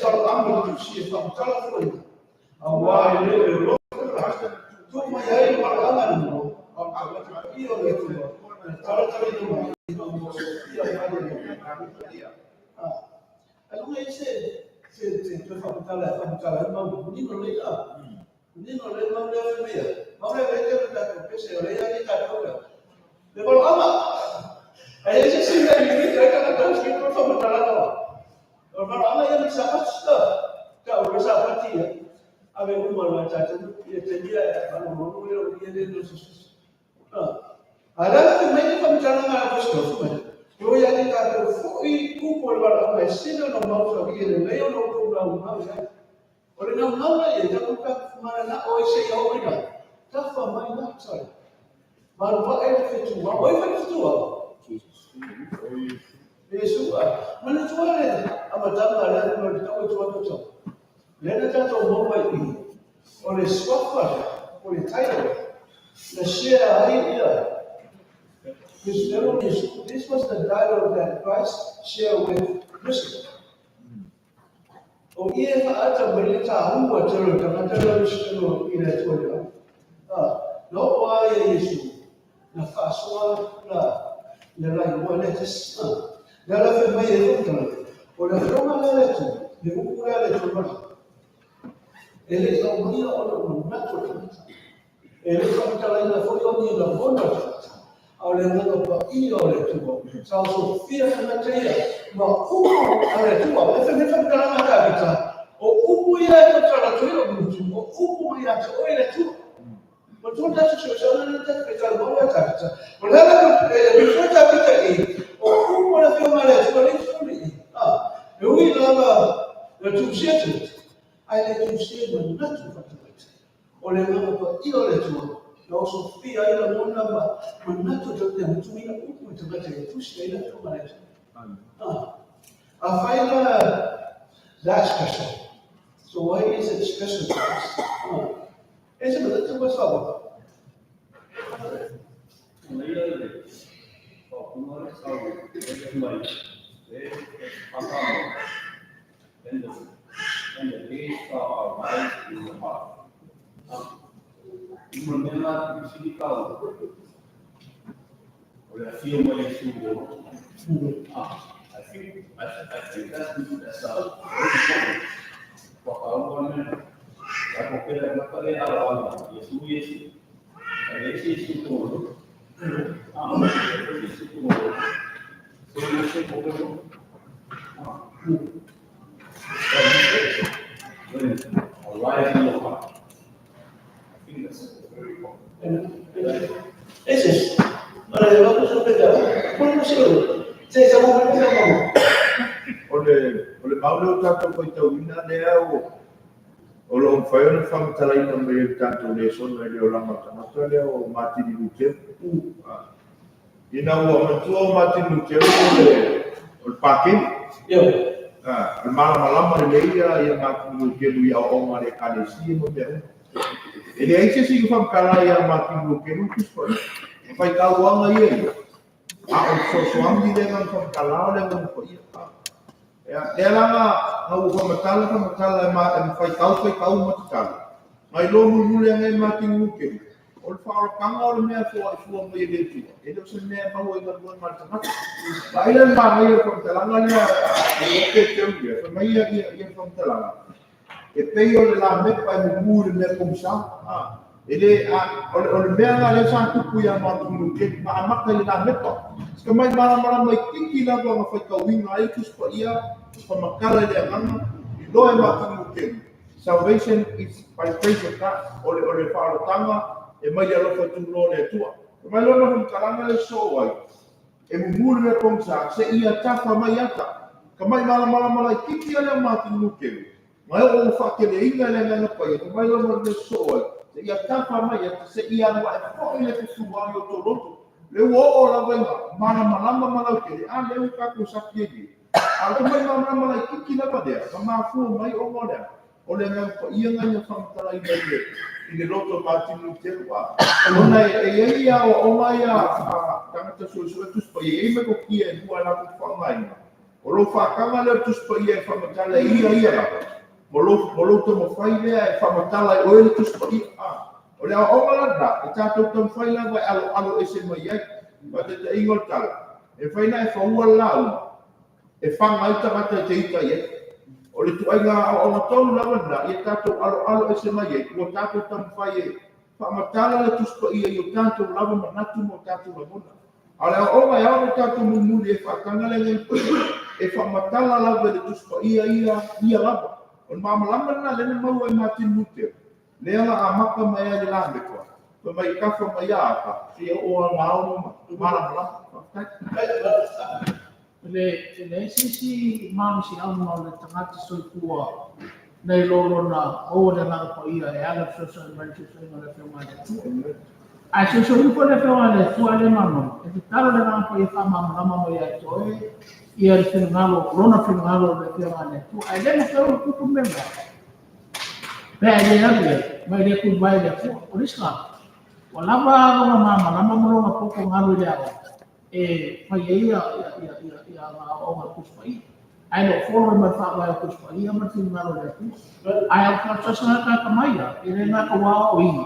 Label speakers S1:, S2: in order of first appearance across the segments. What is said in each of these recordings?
S1: Faaluaga le tusi e faamatala fuaina, aua e le o le loto le tuu mai ai le valaauga a le Noa, a o le tagata paia o le Atua, na talatalaina mai ina ua osofia mai le Agaga. Ailoga e i ai se toe faamatala e faamatala ai mau manino lelei a? Manino lelei mau lea fai mai ai. Mau lea lea tele tatou pese o lea ia te tatou lea. Le valaauga. Ai ai se isi mea e limita ai tagata o sui toe faamatalaga o. O le valaauga ia ma le Sapati. Tau le Sapati ia. Ave uma la tatou ia taimi ia e faalogologo lea o ia le no se susu. A le ala fai mai le faamatalaga a Apostolo fai mai. O ia te tatou foi upu o le valaauga e sili ona mausali e lelei ona outou naunau i ai. O le naunau la ia, tatou mananao ai seia oo ina tafa mai la, sorry. Malu ae le fetuao. O ai fai le fetuao? Iesu. Manatua le amataga lea no le tau e tua atu. Lea na tatou maua i i, o le suafa lea, o le title, na share ai ia This was the dialogue that Christ shared with Lucifer. O ia e whaata mai le tāua te rau tangata rau Lucifer i le Atua le au. Na oo a ia Iesu, na whaasoa la le lai ua le tes. Le ala whai mai e whakatala. O le afioga lea le Atua, le upu lea le Atua mala. E le i aumaia ona o manatu o le tagata. E le i faamatalaina foi o ni lagona o le tagata, a o le agaga paia o le Atua. Sa osofia tagata ia ma upu a le Atua. E fai mai faamatalaga a Tavita, o upu ia e tautala atu ai lou gutu, o upu mai ia te oe le Atua. Matua le tatou siosioga lea na tatou faitau a Tavita. O le ala e lufua Tavita i, o upu a le Afioga a le Atua lea i totonu i i. E ui lava na tuusia Tavita, ae le tuusia i manatu faatagata. O le agaga paia o le Atua, na osofia ai lagona ma manatu o tagata ma tuuina upu i tagata e tusi ai le Afioga a le Atua. Afai la that special, so why is it special to us? E se manatu ma sawa.
S2: Leia le faaupuga le sau e mai e whakamo. And the gates shall arise in the heart. Uma mea la te sili kau. O le afio mai Iesu o. I think that's very important. Whakaua mea. La ko pera maka le ala ala. Iesu Iesu. A le isi Iesu tō. Iesu tō. So Iesu ko pera. When arise in your heart. I think that's very important.
S1: Ese. Ora, vamos a pegar. Como se se se mo se mo.
S3: O le mau lea o tatou faitauina lea o loo mafai ona faamatalaina mai e le tatou lesona i le olaga o tagata lea o Matini Luteru. Ina ua matua o Matini Luteru o le Pakeli. O le malamalama lelei ia Matini Luteru i aoaoga a le Ekalesia ma mea uma. E leai se isi faamatala ia Matini Luteru Tusi Paia. E faitauaga ia, a o le fesoasoani lea na faamatala o le Agaga Paia. Ia, lea la na ua faamatala e ma e faitau faitau ma tatalo. Ngai loa mulimuli ane e Matini Luteru. O le faaolataga o le mea foai fua mai e le Atua. E le o se mea e maua i galuega a le tagata. Vaai la le manaia o le faamatalaga lea a le te teu ia. Fai mai ia le faamatalaga. E pei o le lamepa e mumu i le mea pogisa. E le, o le mea la lea sa tupu ia Martin Luther, na amata i le lamepa. Sika mai malamalama itiiti lava na faitauina ai Tusi Paia, faamatala i le agaga, i loa e Martin Luther. Salvation is by grace of God. O le faaolataga e mai le alofa tuloa o le Atua. E mai lona faamatalaga le soo ai. E mumu le mea pogisa, se ia tafa mai ata. Ka mai malamalama la itiiti a lea Martin Luther. Mai o whaakeleina le ngana pai, e mai lona le soo ai. Se ia tafa mai ata, se ia alu ae foi le fufu ai o tō loto. Le ua oo lava ina malamalama ma lautele, a lea ua tatou sapi ai nei. A o te mai malamalama laitiiti lava lea, ma mafua mai ona o lea. O le agaga paia na ia faamatalaina i le loto o Martin Luther. Ona e i ai aoaoga ia a tagata suesue Tusi Paia, e i ai metotia e lua e latou te faaaogaina. O lou faataga lea o le Tusi Paia e faamatala e ia ia lava, ma lou taumafai lea e faamatala e oe le Tusi Paia. O le aoaoga la lena, e tatou taumafai lava e aloalo ese mai ai. Faataitaiga o le tala, e mafai ona e faua le lauga e faga ai tagata e te ita i ai. O le ituaiga aoaoga tonu lava lena, ia tatou aloalo ese mai ai, ua tatou taumafai e faamatala le Tusi Paia i o tatou lava manatu ma o tatou lagona. A o le aoaoga e ao ona tatou mulimuli e faataga le Agaga Paia, e faamatala lava e le Tusi Paia ia lava. O le malamalama lena lea na maua e Matini Luteru, lea na amata mai ai i le Lamepa, fai mai e tafa mai ia Ata, seia oo lava ia Aono ma malamalama. Faafetai.
S4: E leai se isi malosiaga o le tagata soifua nai lo lona maua o le Agaga Paia e ala i le fesoasoani mai i le fesoasoaniga o le Afioga a le Atua. Ae soisoi ifo le Afioga a le Atua le malamalama, e tatalo i le Agaga Paia e faamalamalama mai ia te oe ia le finagalo, lona finagalo o le Afioga a le Atua. Ae le mafai ona tupu le mea lena, pe a e le alu i ai, ma e le tulivae i le Atua. O le isi tagata, ua lava lona malamalama ma lona poto na alu i le aoga e fai ai ia ana aoaoga i le Tusi Paia. Ae le o follow ma le faavae o Tusi Paia ma le finagalo o le Atua. Ae o le faasoasoaga tagata mai ia, e le gata ua aoaoina,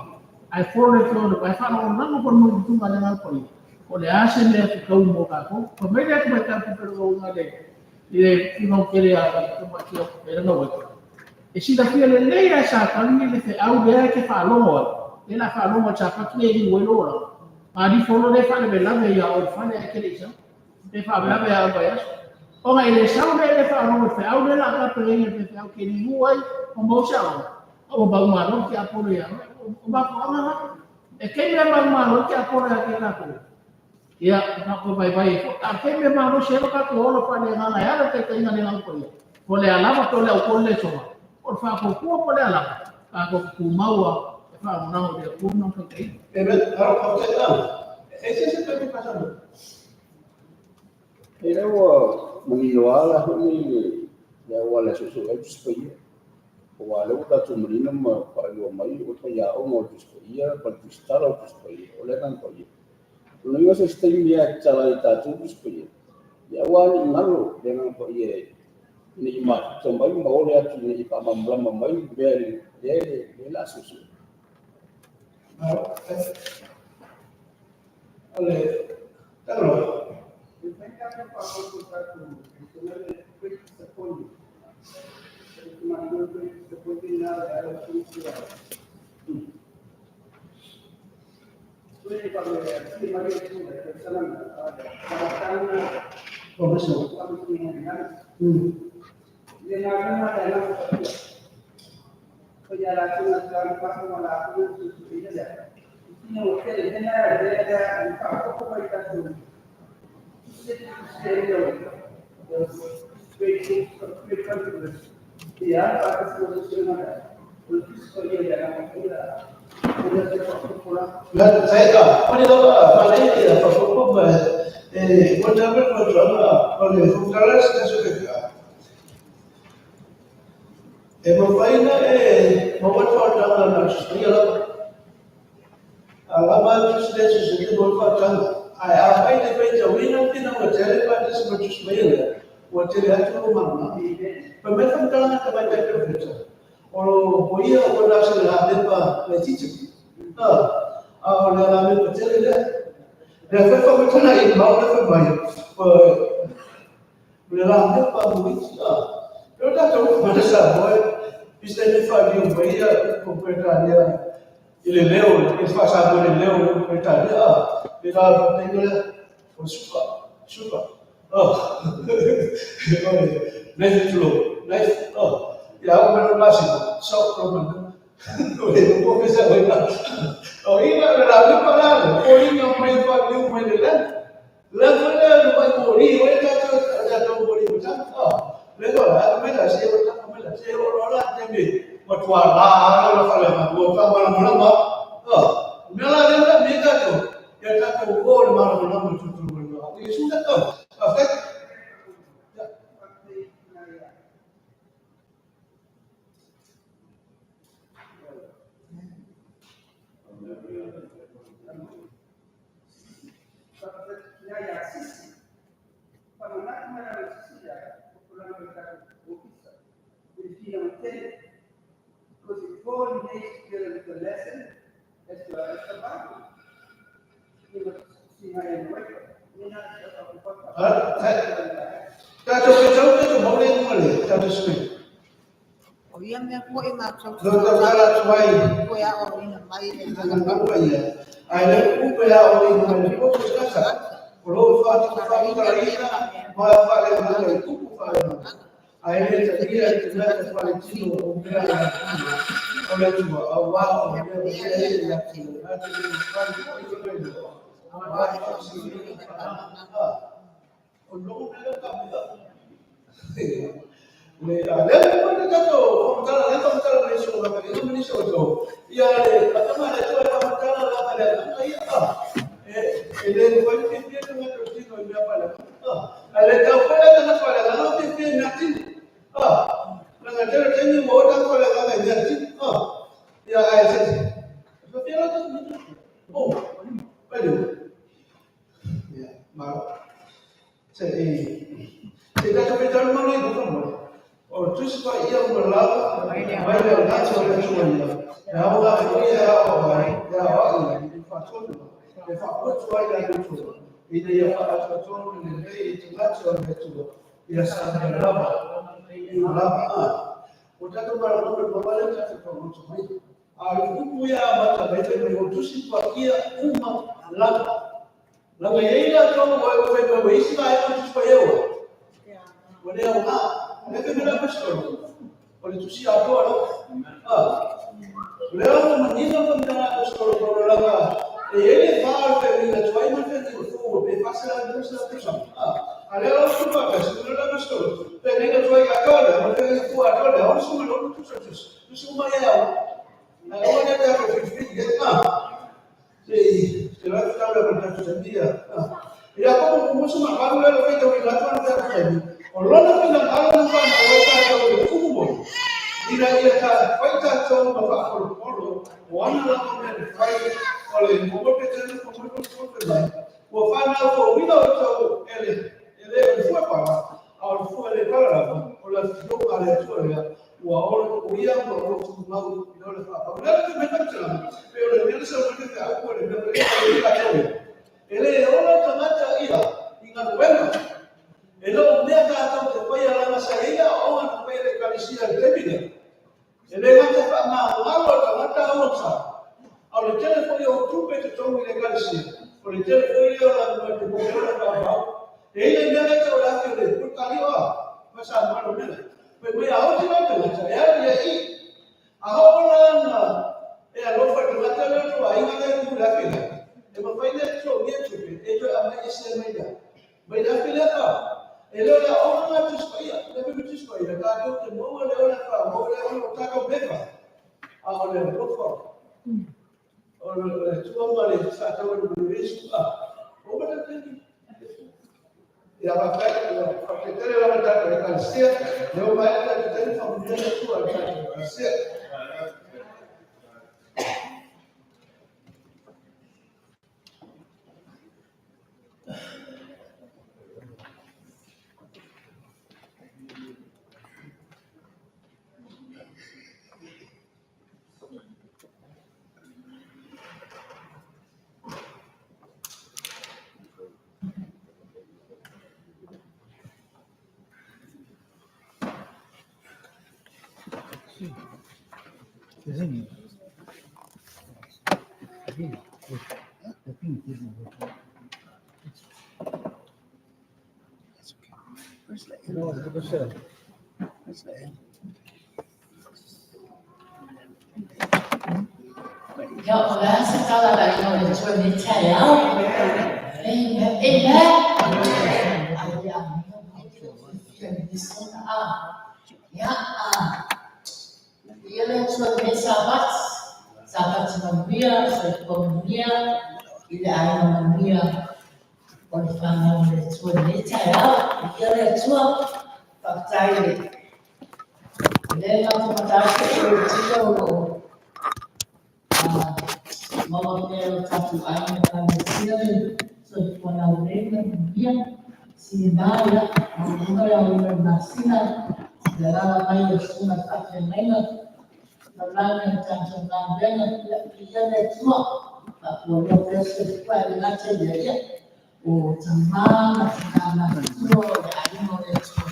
S4: ae follow le Afioga i le Atua, ae faalagolago foi le mautuga a le Agaga Paia, o le a se mea fetaui mo tatou. Fai mai le tamaitai o le i le finau tele a le Naueta, e silafia lelei lava e Satani le feau lea e te faalogo ai, lea o le a faalogo e le Sapati lea e liu ai lou olaga. A nifo loa lea e faalavelave ia oe i le fale ae te le i sau. Pe faalavelave ia oe i le vaiaso. Ona e le sau lea e le faalogo i le feau lea o le a tapenaina e le faifeau e te liu ai ma maua se aoga, a ua maumalo le tiapolo ia oe. O mafuaaga na. E taimi lava e maumalo ai le tiapolo ia te tatou. Ia, na ou vaivai ai foi. A o le taimi e malosi ai lo tatou ola faaleagaga e ala i le taitaiga a le Agaga Paia, po o le a lava pe o le au le soa, o le faatuatua po o le a lava, tatou te tumau lava e faalagolago i le Atua ma Lana taitaiga.
S1: Amen. Alo, faafetai. E se se pe pasana.
S5: E lea ua manino lava la foi nei le auala e soosoo ai le Tusi Paia. Aua o lea ua tatou manino ma faailoa mai o le faiaoga o le Tusi Paia ma le Tusitala o le Tusi Paia, o le Agaga Paia. O lona uiga se isi taimi lava e tatala ai e tatou le Tusi Paia, ia aua ne i galo le Agaga Paia ina ia mafuta mai ma ole atu ina ia faamalamalama mai le mea lea o le a soosoo.
S1: Alo, ale, talo. O meso. La sai ka, o le lava fa le ia fa fo ma e o ta pe ko tla o le fukala se se ke ka. E mafai na e maua le faataga na o se paia lava. A lava a tusi le se te mo le faataga. Ae afai le faitauina le finauga tele faatasi ma Tusi Paia lea, ua tele atu lou malamalama. Fai mai le faamatalaga a tamaitai perofeta, o lo o ia ua na se lamepa laitiiti. A o le lamepa tele lea. Lea foi faamatala i mau le fai mai, o le lamepa muiti. O tatou mana Samoa, i se taimi faaliu mai ia upu Peretania i le leo, i le faa-Samoa i le leo o le upu Peretania, i la faatainga lea, o le suka, suka, o le knife tulou, knife, ia au mai le masina, so, romana, o le upu o se wena. O ina le lamepa la le, foliga mai faaliu mai le lagi. Le foi lea le mai moli, o e tatou, tatou moli ma tama, le ko la mai la se o tama mai la se o lo la te me ua tua la la fale ma ua tua malamalama. Mea la le la me tatou ia tatou o le malamalama tutu mai la. O Iesu ta tau. Faafetai.
S6: Number 10, because it coordinates together with the lesson as well as the Bible.
S1: Tātou ke tau te tō maure ngā le, tātou sui.
S7: O ia mea koe mātou
S1: Lo tau tala atu ai,
S7: koe a o ina mai e
S1: i te ngau ia. Ai le upe a o ina mai le poto tata. O lo whātu whātara ina, ma whale ngā i kupu whale ngā. Ai le te ia i te mea te whale tino o mea i o le tua, a wā o mea o te e ia te mea te mea whale o i te mea. A wā i te mea o loo mea ka mea. Le a le mo le tato whamtala le whamtala le so la le mo ni so to ia le atama le to whamtala la le la ia a e le ko ni pie no me tino i mea pala a le tau pala ta pala la no pie na ti a la ga tele teni mo ta pala la ga ti a ia a se so pie la ta oh pale ia ma se e se ta pe ta mo ni ko mo o tusi pa ia mo la mai le na tso le tso ia na o ga ia o ga ia o ia i fa tso le fa o tso ai la tso i le ia fa tso tso le le i te la tso le tso ia sa le la ba i la ba o ta to ba lo ko ba le ta tso ko tso mai a le ku ia ma ta be te o tusi pa ia uma la la ga ia to o o fe o isi ba ia tusi pa ia o le o ma le ke mea apostolo o le tusi atoa lo o le ao manino ko mea apostolo ko la ga e ele fa al fe ni la tuai ma fe ni fu pe fa se la musa tusa a le ao su pa ka se la apostolo pe ni la tuai atoa le ma fe ni fu atoa le o su lo tusa tusa tusa ma ia o a o ne ta ko fi fi a se se la ta la ko ta tusa dia ia ko mo su ma ka le lo fe to la tuai ta ta o lona pina ngalo na whana o e tātou le kumu mo. Ina ia tā whai tātou ma whaapolopolo, o ana lama mea le whai, o le momo pe tēnu ko mo ko ko mai. Ua whanau ko wina o tau e le o le fua para, a o le fua le para lava, o la fio a le atua lea, ua ora o ia ma o tu mau i le whaapau. Le te mea te lama, pe o le mea sa o le te au ko le mea le le tātou. E le ola tangata ia, i ngā wena. E lo mea tātou te pai alanga sa ia o ngā pai le kalisia le temine. E le ngata wha ngā ngalo tangata au sa. Au le tele foi o tupe te tongi le kalisia. O le tele foi o la mua te mokora ka hau. E ile mea le tau lafi o le putali oa. Masa malo mea. Pe mea au te ngata ngata. E au ia i. A ho la na e alofa te ngata le tua inga le ku lafi le. E mawhai le tō ngia tupe. E tō a mai ese mai da. Mai lafi le ka. E leo la ona ngā tuspaia, le pepe tuspaia, tātou te maua le ona wha, maua le ona o tākau mewa, a o le alofa, o le tuama le whātau le murisu, a o mata tēngi. Ia whākai, ia whakatere lama tātou e kalisia, leo mai tātou tēngi whamunia le tua le tātou e kalisia.
S8: Ia o le asa tala la ina o le tua nei tai au. Amen. Amen. Ai a mea mai te fia ni sona a. Ia a. Ia le tua nei sabat. Sabat manuia, soifua manuia, i le aiga manuia. O le whanau le tua nei tai au. Ia le tua whakatai le. Le ngā whakatau o le tino o maua pea o tātou aiga kalesia le soifua laulelei ma manuia. Sina ia, maua ia o le masina, Le alaala mai o le susuga i le faafeagaiga, taulagi i le tatou galuega, ia viia le Atua. Faafualoa pea le soifua ae le gata i lea, o tama ma tina matutua o le aiga o le Atua.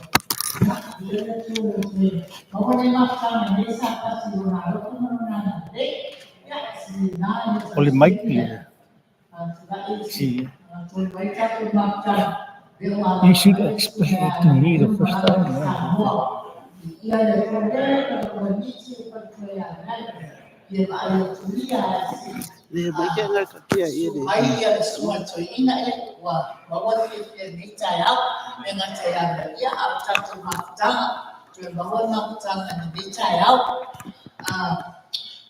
S8: Ia, viia le Atua ua toe maua lenei mafutaga i lenei Sapati i Lona alofa ma Lona agalelei. Ia, sina
S9: O le mic le
S8: tulai toe mai tatou mafutaga.
S9: You should explain it to me the first time.
S7: Le mai ke ngai ka tia i le.
S8: Mai ia le susuga toeaina ia ua maua le fiafia i lenei taeao e gata ia Maria a o tatou mafutaga toe maua le mafutaga i lenei taeao.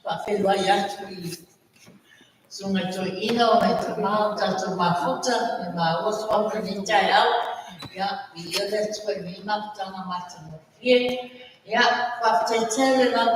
S8: Faafeiloai atu i susuga i toeaina o nai tama o tatou mafuta e maua suafa i lenei taeao. Ia, viia le Atua i lenei mafutaga matagofie. Ia, faafetai tele lava.